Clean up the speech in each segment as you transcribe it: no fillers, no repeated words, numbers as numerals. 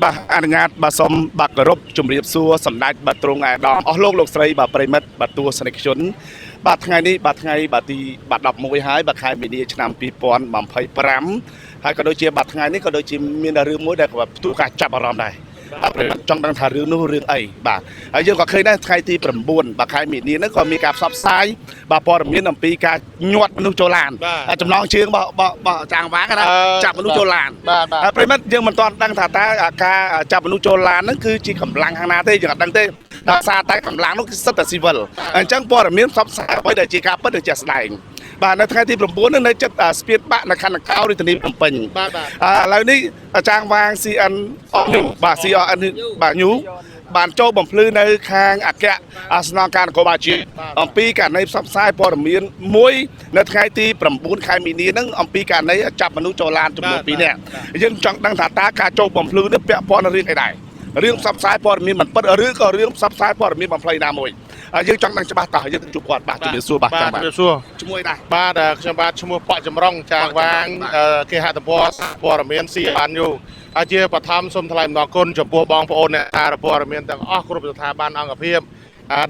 បាទអនុញ្ញាតបាទសូមបាទគោរពជំរាបសួរសម្ដេចបាទទ្រង់អាដាមអស់លោកលោកស្រីបាទប្រិមិត្តបាទទស្សនិកជន បាទថ្ងៃនេះបាទថ្ងៃបាទទីបាទ11ហើយបាទខែមីនាឆ្នាំ2025ហើយក៏ដូចជាបាទថ្ងៃនេះក៏ដូចជាមានរឿងមួយដែលផ្ទុះការចាប់អារម្មណ៍ដែរបាទប្រិមិត្តចង់ដឹងថារឿងនោះរឿងអីបាទហើយយើងក៏ឃើញដែរថ្ងៃទី9បាទខែមីនាហ្នឹងក៏មានការផ្សព្វផ្សាយបាទព័ត៌មានអំពីការញាត់មនុស្សចូលឡាន បាទ ចំណងជើងរបស់របស់របស់ចាងវាងណា អឺ ចាប់មនុស្សចូលឡាន បាទបាទ ហើយប្រិមិត្តយើងមិនទាន់ដឹងថាតើការចាប់មនុស្សចូលឡានហ្នឹងគឺជាកម្លាំងខាងណាទេយើងអត់ដឹងទេដោយសារតែកម្លាំងនោះគឺសិតតែស៊ីវិលអញ្ចឹងព័ត៌មានផ្សព្វផ្សាយអ្វីដែលជាការពិតនិងជាក់ស្ដែងបាទនៅថ្ងៃទី9ហ្នឹងនៅចិត្តស្ពានបាក់នៅខណ្ឌកោរាជធានីភ្នំពេញ បាទបាទ ឥឡូវនេះអាចារ្យវាង CN អស់ញូបាទ CRN បាទញូបានចូលបំភ្លឺនៅខាងអគ្គស្នងការនគរបាលជាតិអំពីករណីផ្សព្វផ្សាយព័ត៌មានមួយនៅថ្ងៃទី9ខែមីនាហ្នឹងអំពីករណីចាប់មនុស្សចូលឡានចំនួន2នាក់យើងចង់ដឹងថាតើការចូលបំភ្លឺនេះពាក់ព័ន្ធនឹងរឿងអីដែររឿងផ្សព្វផ្សាយព័ត៌មានមិនពិតឬក៏រឿងផ្សព្វផ្សាយព័ត៌មានបំភ្លៃណាមួយហើយយើងចង់ដឹងច្បាស់តោះយើងទៅជួបគាត់បាទជំរាបសួរបាទ បាទ ចាំបាទ ជំរាបសួរ ឈ្មោះអីដែរ បាទខ្ញុំបាទឈ្មោះប៉ក់ចម្រុងចាងវាង បាទ គេហទំព័រព័ត៌មាន CN យូហើយជាបឋមសូមថ្លែងអំណរគុណចំពោះបងប្អូនអ្នកសារព័ត៌មានទាំងអស់គ្រប់ស្ថាប័នអង្គភាព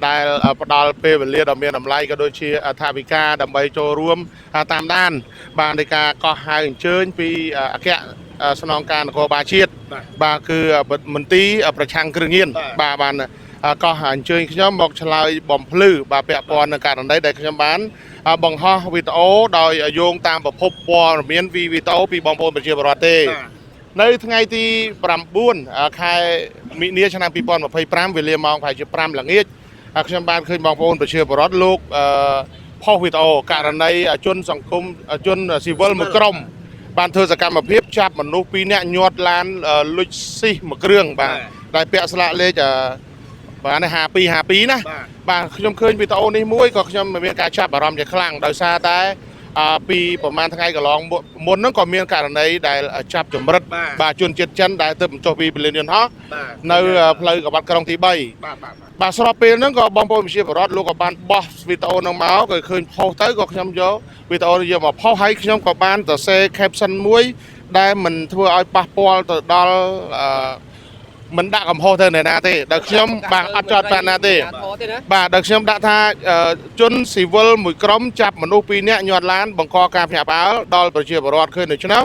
ដែលផ្ដល់ពេលវេលាដ៏មានតម្លៃក៏ដូចជាថវិកាដើម្បីចូលរួមតាមដាន បាននៃការកោះហៅអញ្ជើញពីអគ្គស្នងការនគរបាលជាតិ បាទ បាទគឺមន្ទីរប្រឆាំងគ្រឿងញៀន បាទ បាទបានកោះអញ្ជើញខ្ញុំមកឆ្លើយបំភ្លឺបាទពាក់ព័ន្ធនឹងករណីដែលខ្ញុំបានបង្ហោះវីដេអូដោយយោងតាមប្រភពព័ត៌មានវីដេអូពីបងប្អូនប្រជាពលរដ្ឋទេ នៅថ្ងៃទី9ខែមិនិនាឆ្នាំ2025វេលាម៉ោងប្រហែលជា5ល្ងាចខ្ញុំបានឃើញបងប្អូនប្រជាពលរដ្ឋលោកផុសវីដេអូករណីជនសង្គមជនស៊ីវិលមួយក្រុមបានធ្វើសកម្មភាពចាប់មនុស្ស2នាក់ញាត់ឡានលុចស៊ីសមួយគ្រឿងបាទដែលពាក់ស្លាកលេខបាទនេះ52 52ណា បាទ បាទខ្ញុំឃើញវីដេអូនេះមួយក៏ខ្ញុំមានការចាប់អារម្មណ៍ជាខ្លាំងដោយសារតែពីប្រហែលថ្ងៃកន្លងមុនហ្នឹងក៏មានករណីដែលចាប់ចម្រិត បាទ បាទជនជាតិចិនដែលទើបបញ្ចុះពីពលានយន្តហោះ បាទ នៅផ្លូវក្បាត់ក្រុងទី3 បាទបាទបាទ បាទស្របពេលហ្នឹងក៏បងប្អូនប្រជាពលរដ្ឋលោកក៏បានបោះវីដេអូហ្នឹងមកក៏ឃើញផុសទៅក៏ខ្ញុំយកវីដេអូនេះយកមកផុសហើយខ្ញុំក៏បានសរសេរ caption មួយដែលមិនធ្វើឲ្យប៉ះពាល់ទៅដល់មិនដាក់កំហុសទៅអ្នកណាទេដោយខ្ញុំបាទអត់ចោតប៉ាណាទេ បាទដល់ខ្ញុំដាក់ថាជនស៊ីវិលមួយក្រុមចាប់មនុស្ស2នាក់ញាត់ឡានបង្កការភ្ញាក់ផ្អើលដល់ប្រជាពលរដ្ឋឃើញដូច្នោះ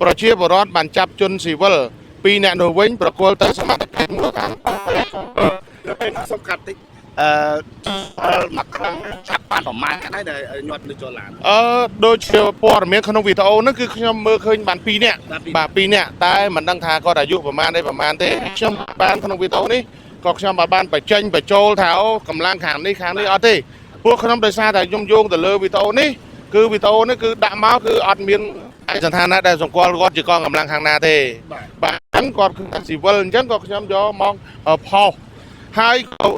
ប្រជាពលរដ្ឋបានចាប់ជនស៊ីវិល2នាក់នោះវិញប្រគល់ទៅសមត្ថកិច្ចមូលដ្ឋាន ពេលនោះសុំកាត់តិចមកក្រុមចាប់បានប្រមាណដែរដែលញាត់មនុស្សចូលឡាន ដូចជាព័ត៌មានក្នុងវីដេអូហ្នឹងគឺខ្ញុំមើលឃើញបាន2នាក់ បាទពីរ បាទ2នាក់តែមិនដឹងថាគាត់អាយុប្រមាណអីប្រមាណទេខ្ញុំបានក្នុងវីដេអូនេះក៏ខ្ញុំបានបញ្ចេញបញ្ចូលថាអូកម្លាំងខាងនេះខាងនេះអត់ទេពួកខ្ញុំដោយសារតែខ្ញុំយោងទៅលើវីដេអូនេះគឺវីដេអូនេះគឺដាក់មកគឺអត់មានឯកសណ្ឋានណាដែលសម្គាល់គាត់ជាកងកម្លាំងខាងណាទេ បាទ បាទអញ្ចឹងគាត់គឺថាស៊ីវិលអញ្ចឹងក៏ខ្ញុំយកមកផុសហើយក៏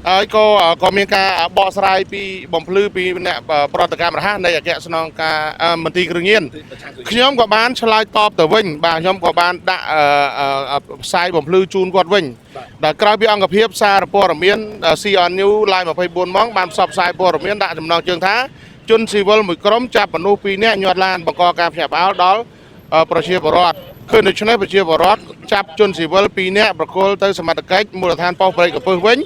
ហើយក៏ក៏មានការបកស្រាយពីបំភ្លឺពីអ្នកប្រតិកម្មរហ័សនៃអគ្គស្នងការមន្ទីរគ្រឿងញៀនខ្ញុំក៏បានឆ្លើយតបទៅវិញបាទខ្ញុំក៏បានដាក់ផ្សាយបំភ្លឺជូនគាត់វិញ បាទ ដែលក្រោយពីអង្គភាពសារព័ត៌មាន CN News Live 24ម៉ោងបានផ្សព្វផ្សាយព័ត៌មានដាក់ចំណងជើងថាជនស៊ីវិលមួយក្រុមចាប់មនុស្ស2នាក់ញាត់ឡានបង្កការភ្ញាក់ផ្អើលដល់ប្រជាពលរដ្ឋឃើញដូច្នេះប្រជាពលរដ្ឋចាប់ជនស៊ីវិល2នាក់ប្រគល់ទៅសមត្ថកិច្ចមូលដ្ឋានប៉ុស្តិ៍ព្រៃកពើវិញ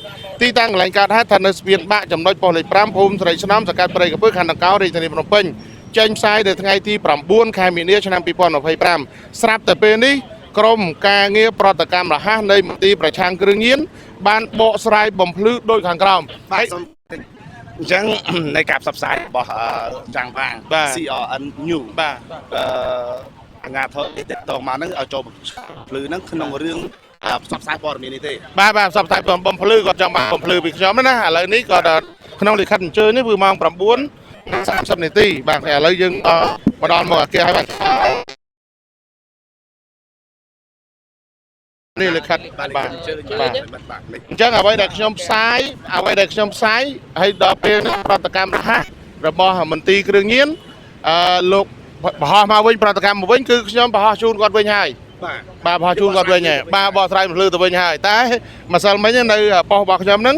ទីតាំងកន្លែងកើតហេតុស្ថិតនៅស្ពានបាក់ចំណុចប៉ុស្តិ៍លេខ5ភូមិស្រីស្នំសង្កាត់ព្រៃកពើខណ្ឌដង្កោរាជធានីភ្នំពេញចេញផ្សាយនៅថ្ងៃទី9ខែមីនាឆ្នាំ2025ស្រាប់តែពេលនេះក្រមការងារប្រតិកម្មរហ័សនៃមន្ទីរប្រឆាំងគ្រឿងញៀនបានបកស្រាយបំភ្លឺដូចខាងក្រោម បាទសូមតិចអញ្ចឹង នៃការផ្សព្វផ្សាយរបស់ចាងវាង បាទ CRN News បាទ អឺអាញាធរនេះតកតងមកហ្នឹងឲ្យចូលភ្លឺហ្នឹងក្នុងរឿងផ្សព្វផ្សាយព័ត៌មាននេះទេ បាទបាទផ្សព្វផ្សាយបំភ្លឺគាត់ចង់បានបំភ្លឺពីខ្ញុំណាឥឡូវនេះគាត់ក្នុងលិខិតអញ្ជើញនេះគឺម៉ោង9:30នាទីបាទឥឡូវយើងមកដល់មកអគារហើយបាទនេះលិខិត បាទ បាទ អញ្ជើញ បាទ បាទបាទលេខ អញ្ចឹងអ្វីដែលខ្ញុំផ្សាយអ្វីដែលខ្ញុំផ្សាយហើយដល់ពេលនេះប្រតិកម្មរហ័សរបស់មន្ទីរគ្រឿងញៀនលោកបង្ហោះមកវិញប្រតិកម្មមកវិញគឺខ្ញុំបង្ហោះជូនគាត់វិញហើយ បាទ បាទបង្ហោះជូនគាត់វិញហើយបាទបកស្រាយបំភ្លឺទៅវិញហើយតែម្សិលមិញនៅប៉ុស្តិ៍របស់ខ្ញុំហ្នឹង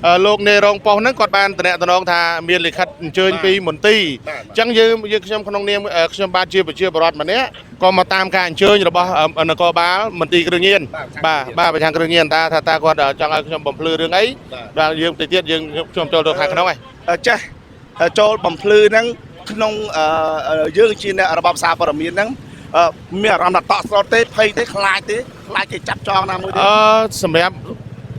លោកនាយរងប៉ុស្តិ៍ហ្នឹងគាត់បានតំណតំណងថាមានលិខិតអញ្ជើញពីមន្ទីរអញ្ចឹងយើងយើងខ្ញុំក្នុងនាមខ្ញុំបាទជាប្រជាពលរដ្ឋម្នាក់ក៏មកតាមការអញ្ជើញរបស់នគរបាលមន្ទីរគ្រឿងញៀនបាទបាទប្រឆាំងគ្រឿងញៀនតាថាតាគាត់ចង់ឲ្យខ្ញុំបំភ្លឺរឿងអីបាទយើងទៅទៀតយើងខ្ញុំចូលទៅខាងក្នុងហើយ ចេះចូលបំភ្លឺហ្នឹងក្នុងយើងជាអ្នករបបសារព័ត៌មានហ្នឹងមានអារម្មណ៍ថាតក់ស្លុតទេភ័យទេខ្លាចទេខ្លាចគេចាប់ចងណាមួយទេ អឺសម្រាប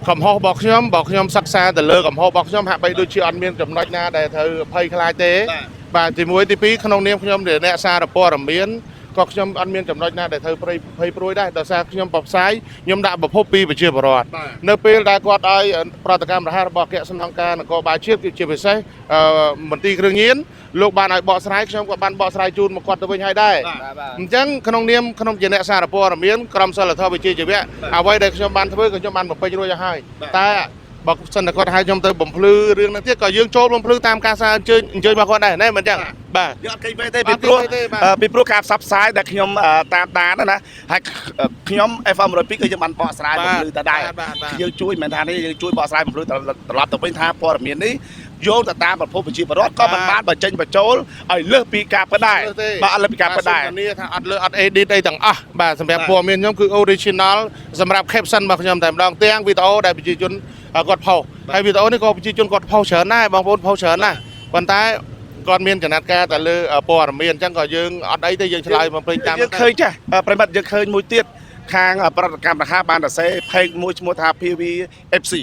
់កំហុសរបស់ខ្ញុំបើខ្ញុំសិក្សាទៅលើកំហុសរបស់ខ្ញុំហាក់បីដូចជាអត់មានចំណុចណាដែលត្រូវភ័យខ្លាចទេបាទទី1ទី2ក្នុងនាមខ្ញុំជាអ្នកសារព័ត៌មានក៏ខ្ញុំអត់មានចំណុចណាដែលត្រូវភ័យព្រួយដែរដោយសារខ្ញុំបផ្សាយខ្ញុំដាក់ប្រភពពីប្រជាពលរដ្ឋនៅពេលដែលគាត់ឲ្យប្រតិកម្មរហ័សរបស់អគ្គស្នងការនគរបាលជាតិគឺជាពិសេសមន្ទីរគ្រឿងញៀនលោកបានឲ្យបកស្រាយខ្ញុំក៏បានបកស្រាយជូនមកគាត់ទៅវិញហើយដែរអញ្ចឹងក្នុងនាមខ្ញុំជាអ្នកសារព័ត៌មានក្រមសីលធម៌វិជ្ជាជីវៈអ្វីដែលខ្ញុំបានធ្វើក៏ខ្ញុំបានបំពេញរួចហើយហើយតែបើសិនតែគាត់ហៅខ្ញុំទៅបំភ្លឺរឿងហ្នឹងទៀតក៏យើងចូលបំភ្លឺតាមការសារអញ្ជើញអញ្ជើញរបស់គាត់ដែរណែមិនអញ្ចឹងបាទ យើងអត់គេវេទេពីព្រោះ អត់គេវេទេបាទ ពីព្រោះការផ្សព្វផ្សាយដែលខ្ញុំតាមដានណាហើយខ្ញុំ FM 102គឺយើងបានបកស្រាយបំភ្លឺតដែរ បាទបាទ យើងជួយមិនថានេះយើងជួយបកស្រាយបំភ្លឺត្រឡប់ទៅវិញថាព័ត៌មាននេះយោងទៅតាមប្រភពប្រជាពលរដ្ឋក៏មិនបានបញ្ចេញបញ្ចូលឲ្យលើសពីការពិតដែរបាទអត់លើសពីការពិតដែរ បាទសូមធានាថាអត់លើអត់ edit អីទាំងអស់បាទសម្រាប់ព័ត៌មានខ្ញុំគឺ original សម្រាប់ caption របស់ខ្ញុំតែម្ដងទាំងវីដេអូដែលប្រជាជនគាត់ផុសហើយវីដេអូនេះក៏ប្រជាជនគាត់ផុសច្រើនដែរបងប្អូនផុសច្រើនណាស់ប៉ុន្តែគាត់មានចំណាត់ការតែលើព័ត៌មានអញ្ចឹងក៏យើងអត់អីទេយើងឆ្លើយបំពេញតាម យើងឃើញចាស់ប្រិមត្តយើងឃើញមួយទៀតខាងប្រតិកម្មរហ័សបានសរសេរ page មួយឈ្មោះថា PV FC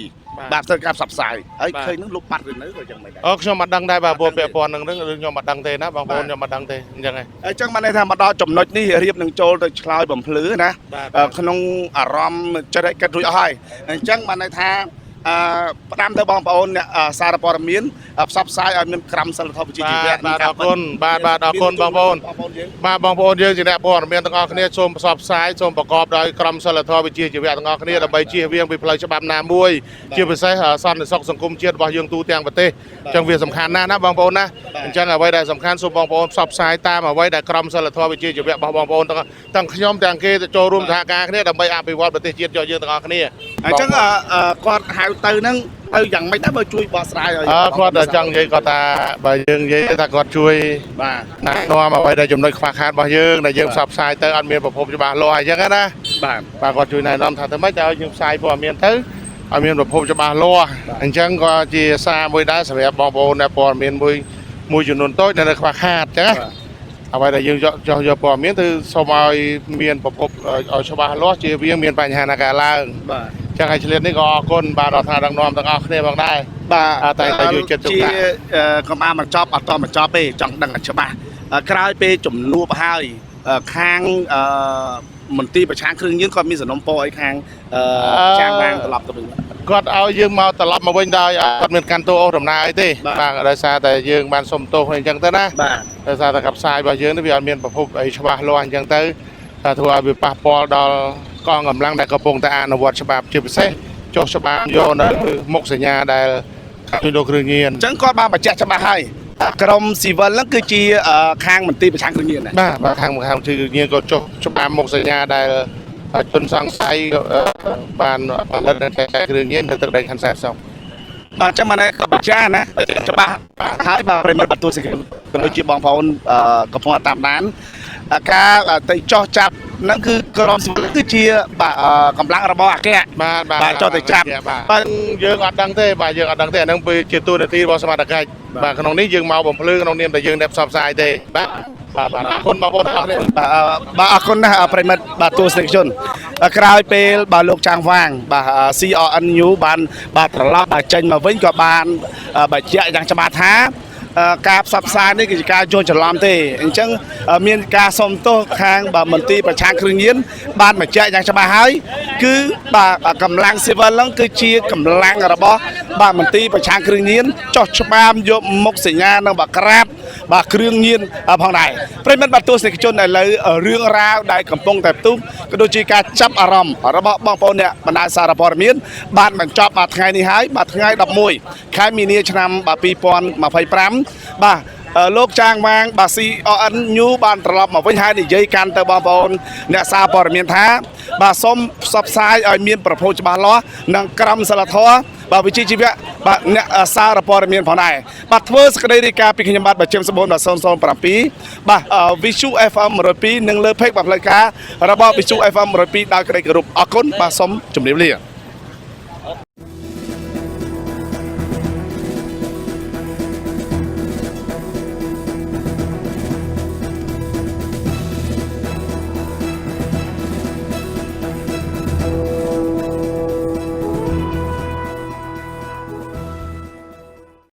បាទធ្វើការផ្សព្វផ្សាយហើយឃើញនឹងលុបបាត់ឬនៅក៏យ៉ាងម៉េចដែរ អូខ្ញុំអត់ដឹងដែរបាទព្រោះពាក់ព័ន្ធនឹងរឿងខ្ញុំអត់ដឹងទេណាបងប្អូនខ្ញុំអត់ដឹងទេអញ្ចឹងហ៎ អញ្ចឹងបានន័យថាមកដល់ចំណុចនេះរៀបនឹងចូលទៅឆ្លើយបំភ្លឺណា បាទ ក្នុងអារម្មណ៍ចិត្តឲ្យគិតរួចអស់ហើយអញ្ចឹងបានន័យថាអឺផ្ដាំទៅបងប្អូនអ្នកសារព័ត៌មានផ្សព្វផ្សាយឲ្យមានក្រមសីលធម៌វិជ្ជាជីវៈ បាទអរគុណបាទបាទអរគុណបងប្អូន បងប្អូនយើង បាទបងប្អូនយើងជាអ្នកព័ត៌មានទាំងអស់គ្នាសូមផ្សព្វផ្សាយសូមប្រកបដោយក្រមសីលធម៌វិជ្ជាជីវៈទាំងអស់គ្នាដើម្បីជៀសវាងពីផ្លូវច្បាប់ណាមួយជាពិសេសសន្តិសុខសង្គមជាតិរបស់យើងទូទាំងប្រទេសអញ្ចឹងវាសំខាន់ណាស់ណាបងប្អូនណាអញ្ចឹងអ្វីដែលសំខាន់សូមបងប្អូនផ្សព្វផ្សាយតាមអ្វីដែលក្រមសីលធម៌វិជ្ជាជីវៈរបស់បងប្អូនទាំងទាំងខ្ញុំទាំងគេទៅចូលរួមសហការគ្នាដើម្បីអភិវឌ្ឍប្រទេសជាតិរបស់យើងទាំងអស់គ្នា អញ្ចឹងគាត់ហៅទៅហ្នឹងទៅយ៉ាងម៉េចដែរបើជួយបកស្រាយឲ្យ អើគាត់តែចង់និយាយគាត់ថាបើយើងនិយាយថាគាត់ជួយ បាទ ណែនាំអ្វីដែលចំណុចខ្វះខាតរបស់យើងដែលយើងផ្សព្វផ្សាយទៅអត់មានប្រភពច្បាស់លាស់អញ្ចឹងណា បាទ បាទគាត់ជួយណែនាំថាធ្វើម៉េចឲ្យយើងផ្សាយព័ត៌មានទៅឲ្យមានប្រភពច្បាស់លាស់អញ្ចឹងក៏ជាសារមួយដែរសម្រាប់បងប្អូនអ្នកព័ត៌មានមួយមួយចំនួនតូចដែលនៅខ្វះខាតអញ្ចឹងណាអ្វីដែលយើងយកចោះយកព័ត៌មានគឺសូមឲ្យមានប្រភពឲ្យច្បាស់លាស់ជៀសវាងមានបញ្ហាណាកើតឡើង បាទ អញ្ចឹងឲ្យឆ្លៀតនេះក៏អរគុណបាទដល់ថ្នាក់ដឹកនាំទាំងអស់គ្នាផងដែរ បាទ អ่าតែតែយកចិត្តទុកដាក់ ជាកំអាមិនចប់អត់តមិនចប់ទេចង់ដឹងឲ្យច្បាស់ក្រោយពេលជំនួបហើយខាងអឺមន្ទីរប្រឆាំងគ្រឿងញៀនគាត់មានសំណុំពរឲ្យខាងអឺចាងវាងត្រឡប់ទៅវិញ គាត់ឲ្យយើងមកត្រឡប់មកវិញដោយអត់មានកាន់ទោសអូសដំណើរអីទេ បាទ បាទដោយសារតែយើងបានសុំទោសអីអញ្ចឹងទៅណា បាទ ដោយសារតែកផ្សាយរបស់យើងនេះវាអត់មានប្រភពអីច្បាស់លាស់អញ្ចឹងទៅតែធ្វើឲ្យវាប៉ះពាល់ដល់កងកម្លាំងដែលកំពុងតែអនុវត្តច្បាប់ជាពិសេសចុះច្បាប់យកនៅមុខសញ្ញាដែលជួញដូរគ្រឿងញៀន អញ្ចឹងគាត់បានបញ្ជាក់ច្បាស់ហើយក្រុមស៊ីវិលហ្នឹងគឺជាខាងមន្ទីរប្រឆាំងគ្រឿងញៀនណា បាទបាទខាងខាងគ្រឿងញៀនក៏ចុះច្បាប់មុខសញ្ញាដែលជនសង្ស័យបានផលិតនិងចែកចាយគ្រឿងញៀននៅទឹកដីខណ្ឌសែនសុខ បាទអញ្ចឹងបានក៏បញ្ជាក់ណាច្បាស់ហើយបាទប្រិមត្តបន្ទូសេចក្តីក៏ដូចជាបងប្អូនកំពុងតាមដានការទៅចោះចាប់ហ្នឹងគឺក្រុមស៊ីវិលគឺជាបាទកម្លាំងរបស់អគ្គ បាទបាទ បាទចុះទៅចាប់ បាទបាទយើងអត់ដឹងទេបាទយើងអត់ដឹងទេអាហ្នឹងជាតួនាទីរបស់សមត្ថកិច្ចបាទក្នុងនេះយើងមកបំភ្លឺក្នុងនាមតែយើងអ្នកផ្សព្វផ្សាយទេបាទបាទបាទអរគុណបងប្អូនទាំងអស់គ្នា បាទបាទអរគុណណាស់ប្រិមិត្តបាទទស្សនិកជនក្រោយពេលបាទលោកចាងវាងបាទ CRNU បានបាទត្រឡប់បាទចេញមកវិញក៏បានបញ្ជាក់យ៉ាងច្បាស់ថាការផ្សព្វផ្សាយនេះគឺជាការយល់ច្រឡំទេអញ្ចឹងមានការសុំទោសខាងបាទមន្ទីរប្រឆាំងគ្រឿងញៀនបានបញ្ជាក់យ៉ាងច្បាស់ហើយគឺបាទកម្លាំងស៊ីវិលហ្នឹងគឺជាកម្លាំងរបស់បាទមន្ទីរប្រឆាំងគ្រឿងញៀនចោះច្បាមយកមុខសញ្ញានិងបាក្រាបបាទគ្រឿងញៀនផងដែរប្រិយមិត្តបាទទស្សនិកជនឥឡូវរឿងរ៉ាវដែលកំពុងតែផ្ទុះក៏ដូចជាការចាប់អារម្មណ៍របស់បងប្អូនអ្នកបណ្ដាញសារព័ត៌មានបានបញ្ចប់បាទថ្ងៃនេះហើយបាទថ្ងៃ11ខែមីនាឆ្នាំបាទ2025បាទលោកចាងវាងបាទ CRN New បានត្រឡប់មកវិញហើយនិយាយកាន់ទៅបងប្អូនអ្នកសារព័ត៌មានថាបាទសូមផ្សព្វផ្សាយឲ្យមានប្រភពច្បាស់លាស់និងក្រមសីលធម៌ បាទវិជ្ជាជីវៈបាទអ្នកសារព័ត៌មានផងដែរបាទធ្វើសេចក្តីរាយការណ៍ពីខ្ញុំបាទបាទជឹមសបូនបាទ007បាទ Visu FM 102និងលើ page បាទផ្លូវការរបស់ Visu FM 102ដោយក្តីគោរពអរគុណបាទសូមជម្រាបលា។